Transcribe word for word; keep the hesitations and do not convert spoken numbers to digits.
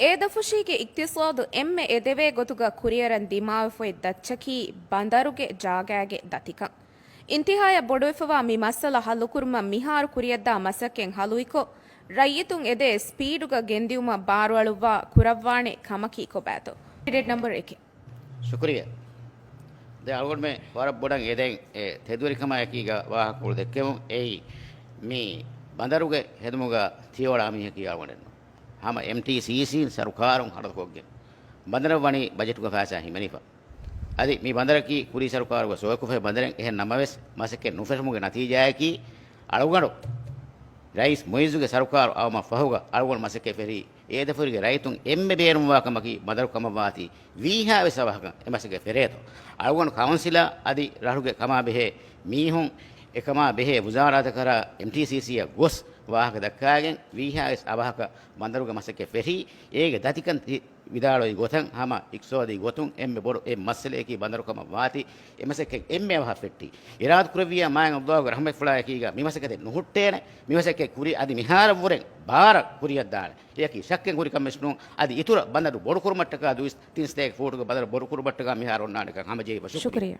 އޭދަފުށީގެ އިޤްތިޞާދު އެންމެ އެދެވޭ ގޮތުގަ ކުރިއަރަން ދިމާވެފައި ދައްޗަކީ ބަނދަރުގެ ޖާގައިގެ ދަތިކަން. އިންތިހާޔަށް ބޮޑުވެފަވާ މި މައްސަލަ ހައްލުކުރުމަށް މިހާރު ކުރިއަށްދާ މަސައްކަތް ހަލުއިކޮށް، ރައްޔިތުން އެދޭ ސްޕީޑުގަ ގެންދިއުމަށް ބާރުއަޅުއްވާ ކުރައްވާނެ ކަމަކީ ކޮބާތޯ؟ ކެނޑިޑޭޓް ނަމްބަރު އެކެއް. ޝުކުރިއްޔާ. ދެ އަޅުގަނޑުމެ ވަރަށް ބޮޑަށް އެދެން އެ ތެދުވެރިކަމާއެކީގަ ވާހަކަފުޅު ދެއްކެމުން އެއީ މި ބަނދަރުގެ ހެދުމުގަ ތިޔަވަޅާ މީހަކީ އަޅުގަނޑެއްނު. ހަމަ އެމްޓީސީސީން ސަރުކާރުން ހަރަދުކޮށްގެން ބަނދަރަށް ވަނީ ބަޖެޓުގެ ފައިސާ ހިމެނިފަ. އަދި މި ބަނދަރަކީ ކުރީ ސަރުކާރުގެ ސޮއެކުފެ ބަނދަރެއް. އެހެން ނަމަވެސް، މަސައްކަތް ނުފެށުމުގެ ނަތީޖާއަކީ، އަޅުގަނޑު ރައީސް މުއިއްޒުގެ ސަރުކާރު އައުމަށް ފަހުގަ އަޅުގަނޑު މަސައްކަތް ފެށީ، އޭދަފުށީގެ ރައްޔިތުން އެންމެ ބޭނުންވާ ކަމަކީ ބަނދަރު ކަމަށްވާތީ، ވީހާވެސް އަވަހަކަށް އެ މަސައްކަތް ފެށޭތޯ. އަޅުގަނޑު ކައުންސިލާ އަދި ރަށުގެ ކަމާ ބެހޭ މީހުން، އެކަމާ ބެހޭ ވުޒާރާތަކަށް އެމްޓީސީސީއަށް ގޮސް ވާހަކަ ދައްކާގެން، ވީހާވެސް އަވަހަކަށް ބަނދަރުގެ މަސައްކަތް ފެށީ، އޭގެ ދަތިކަން ތި-، ވިދާޅުވި ގޮތަށް ހަމަ އިޤްތިޞާދީ ގޮތުން އެންމެ ބޮޑު އެއް މައްސަލައަކީ ބަނދަރު ކަމަށް ވާތީ، އެ މަސައްކަތް އެންމެ އަވަހަށް ފެއްޓީ. އިރާދަ ކުރެއްވިއްޔާ މާތް ﷲ ގެ ރަޙްމަތްފުޅާއެކީގަ މި މަސައްކަތެއް ނުހުއްޓޭނެ، މި މަސައްކަތް ކުރި އަދި މިހާރަށްވުރެ ބާރަށް ކުރިއަށްދާނެ. އެއަކީ ޝައްކެއް ހުރި ކަމެއް ނޫން. އަދި އިތުރަށް ބަނދަރު ބޮޑުކުރުމަށްޓަކާ ދުއިސައްތަ ފޫޓުގެ ބަނދަރު ބޮޑުކުރުމަށްޓަކާ މިހާރު އޮންނާނެކަން ހަމަޖެހިފަ. ޝުކުރިއްޔާ. ޝުކުރިއްޔާ.